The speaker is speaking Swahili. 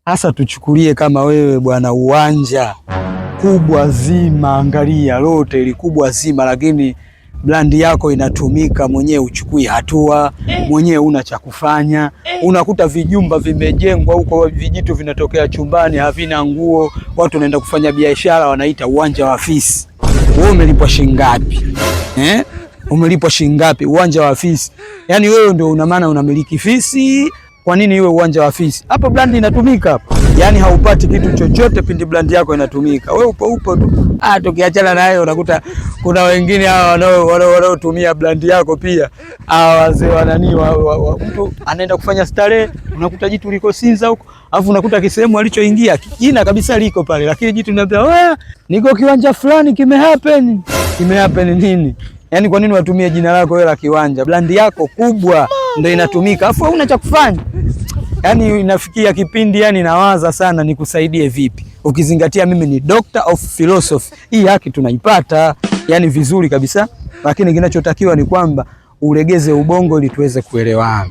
Hasa tuchukulie kama wewe bwana, uwanja kubwa zima, angalia lote ili kubwa zima, lakini brand yako inatumika, mwenyewe uchukui hatua, mwenyewe una cha kufanya. Unakuta vijumba vimejengwa huko, vijitu vinatokea chumbani havina nguo, watu wanaenda kufanya biashara, wanaita uwanja wa fisi. Wewe umelipwa shilingi ngapi eh? Umelipwa shilingi ngapi uwanja wa fisi? Yaani wewe ndio una maana unamiliki fisi. Kwa nini iwe uwanja wa fisi? Hapo brand inatumika hapo. Yaani haupati kitu chochote pindi brand yako inatumika. Wewe upo upo tu. Ah, tukiachana na hayo unakuta kuna wengine hawa wanaotumia brand yako pia. Hawa wazee wa nani mtu anaenda kufanya starehe, unakuta jitu liko Sinza huko, alafu unakuta kisehemu alichoingia jina kabisa liko pale, lakini jitu linaambia, "Wewe niko kiwanja fulani kime happen." Kime happen nini? Yaani kwa nini watumie jina lako wewe la kiwanja? Brand yako kubwa ndio inatumika, afu hauna cha kufanya. Yaani inafikia kipindi yani nawaza sana nikusaidie vipi, ukizingatia mimi ni doctor of philosophy. Hii haki tunaipata yani vizuri kabisa, lakini kinachotakiwa ni kwamba ulegeze ubongo ili tuweze kuelewana.